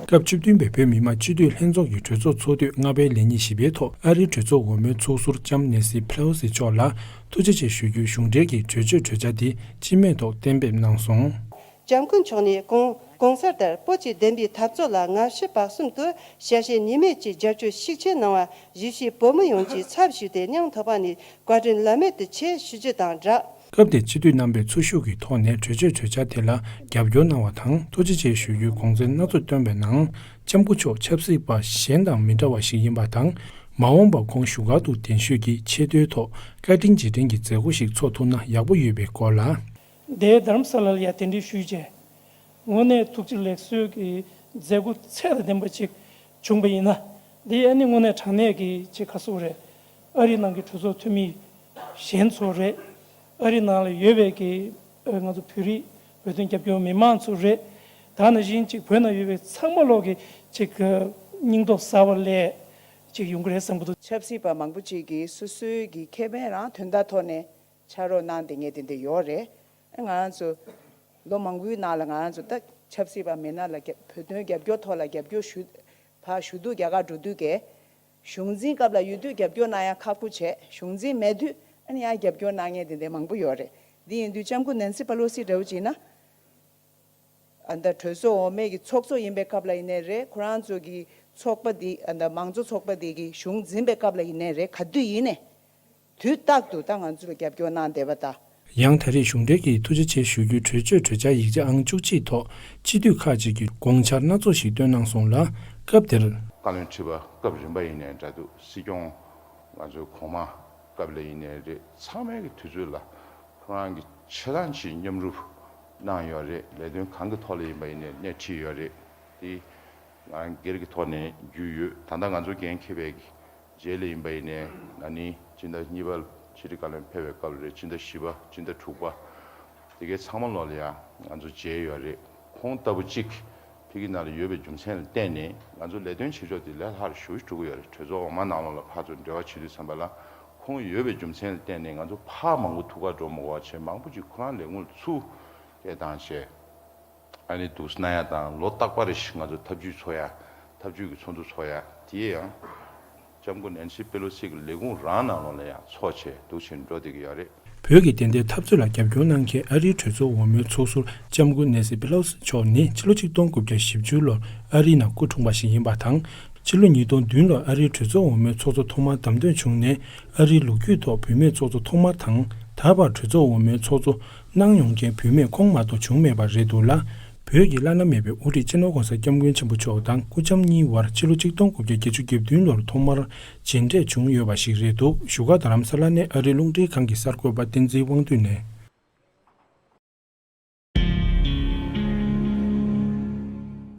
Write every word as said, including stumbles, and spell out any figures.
སྐབས་བཅུ་བདུན་པའི་བོད་མི་མང་སྤྱི་འཐུས་ལྷན་ཚོགས་ཀྱི་གྲོས་ཚོགས་ཚོགས་དུས་ལྔ་པའི་ལས་ཉིན་བཞི་པའི་ཐོག་ཨ་རིའི་གྲོས་ཚོགས་འོག་མའི་ཚོགས་ཟུར་ལྕམ་ནེན་སི་ཕེ་ལོ་སི་མཆོག་ལ་ཐུགས་རྗེ་ཆེ་ཞུ་རྒྱུའི་གཞུང་འབྲེལ་གྱི་གྲོས་ཆོད་གྲོས་འཆར་འདི་སྤྱི་མོས་ཐོག་གཏན་འབེབས་གནང་སོང་། ལྕམ་སྐུ་མཆོག་ནས་གོང་གོང་གསལ་ལྟར་བོད་ཀྱི་བདེན་པའི་འཐབ་རྩོད་ལ་སྔ་ཕྱི་བར་གསུམ་དུ་ཞལ་བཞེས་གཉིས་མེད་ཀྱི་རྒྱབ་སྐྱོར་ཤུགས་ཆེ་གནང་བར་གཞིས་བྱེས་བོད་མི་ཡོངས་ཀྱི་ཚབ་ཞུས་ཏེ་སྙིང་ཐག་པ་ནས་བཀའ་དྲིན་བླ་མེད་དུ་ཆེ་ཞུ་རྒྱུ་དང་སྦྲགས། སྐབས་དེར་སྤྱི་འཐུས་རྣམ་པས་འཚོ་བཞུགས་ཀྱི་ཐོག་ནས་གྲོས་ཆོད་གྲོས་འཆར་དེ་ལ་རྒྱབ་སྐྱོར་གནང་བ་དང་ཐུགས་རྗེ་ཆེ་ཞུ་རྒྱུའི་དགོངས་ཚུལ་སྣ་ཚོགས་བཏོན་པའི་ནང་། ལྕམ་སྐུ་མཆོག་ཆབ་སྲིད་པ་གཞན་དང་མི་འདྲ་བ་ཞིག་ཡིན་པ་དང་། མ་འོངས་པར་ཁོང་བཞུགས་སྒར་དུ་གདན་ཞུས་ཀྱིས་ཆེས་མཐོའི་ཐོག་བཀའ་དྲིན་རྗེས་དྲན་གྱི་མཛད་སྒོ་ཞིག་འཚོགས་ཐུབ་ན་ཡག་པོ་ཡོད་པའི་སྐོར་ལ། འདིར་རྡ་རམ་ས་ལ་ལ་ཡང་གདན་འདྲེན་ཞུས་རྗེས། དངོས་གནས་ཐུགས་རྗེ་ལེགས་གསོལ་གྱི་མཛད་སྒོ་ཚད་དང་ལྡན་པ་ཅིག་བྱུང་པ་ཡིན་ན། འདི་ཨ་ནི་དངོས་གནས་དྲང་གནས་ཀྱི་ཅིག་ག་ཟེར་དགོས་རེད། ཨ་རིའི་ནང་གི་གྲོས་ཚོགས་འཐུས་མི་གཞན་ཚོ་རེད། ཨ་རིའི་ནང་ལ་ཡོད་པའི་གི་ཨ་ང་ཚོ་བོད་རིགས་བོད་དོན་རྒྱབ་སྐྱོར་མི་མང་ཚོ་རེད། ད་ནང་བཞིན་ཅིག་བོད་ནང་ཡོད་པའི་ཚང་མ་ལོག་གི་ཅིག་སྙིང་སྟོབས་གསར་པ་སླེབས་ཅིག་ཡོང་གི་རེད་བསམ་གྱི་འདུག་ཆབ་སྲིད་པ་མང་པོ་ཅིག་གིས་སོ་སོའི་གི་ཁེ་ཕན་རང་དོན་དག་ཐོག་ནས་ཕྱག་རོགས་གནང་བསྡད་མཁན་དེ་འདྲ་ཡོད་རེད། ང་རང་ཚོ་ལོ་མང་པོའི་ནང་ལ་ང་རང་ཚོ་ད་ཆབ་སྲིད་པ་མེད་ན་ལ་རྒྱ་བོད་དོན་རྒྱབ་སྐྱོར་ཐོག་ལ་རྒྱབ་སྐྱོར་ཞུ་ཕར་ཞུ་དུས་རྒྱ་གར་འགྲོ་དུས་ཀས་གཞུང་འཛིན་སྐབས་ལ་ཡོད་དུས་རྒྱབ་སྐྱོར་གནང་ཡ་ཁག་པོ་བྱས། གཞུང་འཛིན་མེད་དུས་ཨ་ནི་ཡང་རྒྱབ་སྐྱོར་གནང་མཁན་དེ་འདྲ་མང་པོ་ཡོད་རེད། འདི་ཡིན་དུས་ལྕམ་སྐུ་ནན་སི་པ་ལོ་སི་འདྲ་བོ་བྱས་ན། ཨ་ད་གྲོས་ཚོགས་འོག་མའི་གི་ཚོགས་གཙོ་ཡིན་པའི་སྐབས་ལ་ཡིན་ནའི་རེད། ཁོ་རང་ཚོ་གི་ཚོགས་པ་འདི་ཨ་ད་མང་གཙོ་ཚོགས་པ་འདི་གི་གཞུང་འཛིན་པའི་སྐབས་ལ་ཡིན་ནའི་རེད། ག་དུས་ཡིན་ནའི་དུས་རྟག་ཏུ་ད་ང་ཚོ་ལ་རྒྱབ་སྐྱོར་གནང་བསྡད་པ་དང་། ཡང་ད་རེས་གཞུང་འབྲེལ་གྱི་ཐུགས་རྗེ་ཆེ་ཞུ་རྒྱུའི་གྲོས་ཆོད་གྲོས་འཆར་ཡིག་ཆ་ཨང་བཅུ་གཅིག་ཐོག་སྤྱི་འཐུས་ཁག་ཅིག་གིས་དགོངས་འཆར་སྣ་ཚོགས་ཤིག་བཏོན་གནང་སོང་ལ། སྐབས་དེར། བཀའ་བློན་ཁྲི་པ་སྐབས་རིམ་པ་ཡིན་ནའི་འདྲ་འདུག་སྲིད་སྐྱོང་ང་ཚོའི་གོང་མ་སྐབས་ལ་ཡིན་ནའི་རེད། ཚང་མའི་གི་དུས་ཚོད་ལ་ཁོ་རང་གི་ཆེ་ཐག་ཆེ་མཉམ་རུབ་གནང་ཡོད་རེད། ལས་དོན་གང་གི་ཐོག་ལ་ཡིན་པ་ཡིན་ནའི་སྣེ་ཁྲིད་ཡོད་རེད། དེ་ང་རང་སྒེར་གྱི་ཐོག་ནས་རྒྱུས་ཡོད། ད་ལྟ་ང་ཚོ་འགན་འཁྱེར་བའི་གི་རྗེས་ལ་ཡིན་པ་ཡིན་ནའི་ན་ནིང་སྤྱི་ཟླ་གཉིས་པ་ཕྱི་དྲིལ་བཀའ་བློན་ཕེབས་པའི་སྐབས་རེད། སྤྱི་ཟླ་བཞི་པ་སྤྱི་ཟླ་དྲུག་པ་དེ་གའི་ཚང་མ་ལོག་ལ་ཡང་ང་ཚོ་མཇལ་ཡོད་རེད། ཁོང་ལྟ་བུ་གཅིག་ཕ་གི་ནང་ལ་ཡོད་པའི་རྒྱུ་མཚན་ལ་བརྟེན་ནས་ང་ཚོ་ལས་དོན་བྱེད་ཕྱོགས་དེ་ལས་སླ་རུ་ཞེ་པོ་ཅིག་འགྲོ་གི་ཡོད་རེད། གྲོས་ཚོགས་འོག་མ་ནང་ལོགས་ལ་ཕར་ཚུར་འབྲེལ་བ་བྱེད་དུས་ཙམ་པ་ལ་ཁོང་ཡོད་པའི་རྒྱུ་མཚན་ལ་བརྟེན་ནས་ང་ཚོ་ཕར་མང་པོ་ཐུག་གར་འགྲོ་མ་དགོས་པ་བྱས། མང་པོ་ཅིག་ཁོ་རང་ལས་ཁུངས་ལ་ཚུར་སྐད་བཏང་བྱས། ཨ་ནི་འདུག་སེ་གནང་ཡ་དང་། ལོ་རྟག་པ་རེ་བཞིན་ང་ཚོ་ཐབས་ཇུས་འཚོགས་ཡ། ཐབས་ཇུས་ཀྱི་ཚོགས་འདུ་འཚོགས་ཡ་དེ་ཡང་ལྕམ་སྐུ་ནན་སི་པེ་ལོ་སི་གི་ལས་ཁུངས་རང་ནང་ལོགས་ལ་ཡང་འཚོགས་བྱས་འདུག་བྱས་འགྲོ་བསྡད་ཀྱི་ཡོད་རེད། བོད་ཀྱི་བདེན་མཐའི་འཐབ་རྩོད་ལ་རྒྱབ་སྐྱོར་གནང་མཁན་ཨ་རིའི་གྲོས་ཚོགས་འོག་མའི་ཚོགས་ཟུར་ལྕམ་སྐུ་ནན་སི་པེ་ལོ་སི་མཆོག་ནི་ཕྱི་ལོ་ཆིག་སྟོང་དགུ་བརྒྱ་བཞི་བཅུ་ལོར་ཨ་རིའི་ནང་སྐུ་འཁྲུངས་པ་ཞིག་ཡིན་པ་དང་། ཕྱི་ལོ་ཉིས་སྟོང་བདུན་ལོར་ཨ་རིའི་གྲོས་ཚོགས་འོག་མའི་ཚོགས་གཙོ་ཐོག་མར་བདམས་ཐོན་བྱུང་ནས། ཨ་རིའི་ལོ་རྒྱུས་ཐོག་བུད་མེད་ཚོགས་གཙོ་ཐོག་མ་དང་། ད་བར་གྲོས་ཚོགས་འོག་མའི་ཚོགས་གཙོ་གནང་མྱོང་མཁན་བུད་མེད་ཁོང་མ་གཏོགས་བྱུང་མེད་པ་རེད་འདུག་ལ། བོད་ཀྱི་བླ་ན་མེད་པའི་དབུ་ཁྲིད་སྤྱི་ནོར་༸གོང་ས་༸སྐྱབས་མགོན་ཆེན་པོ་མཆོག་དང་སྐུ་ལྕམ་གཉིས་བར་ཕྱི་ལོ་ཆིག་སྟོང་དགུ་བརྒྱ་བརྒྱད་ཅུ་གྱ་བདུན་ལོར་ཐོག་མར་མཇལ་འཕྲད་བྱུང་ཡོད་པ་ཞིག་རེད་འདུག་བཞུགས་སྒར་རྡ་རམ་ས་ལ་ནས་ཨ་རིའི་རླུང་འཕྲིན་ཁང་གི་གསར་འགོད་པ་བསྟན་འཛིན་དབང་འདུས་ནས།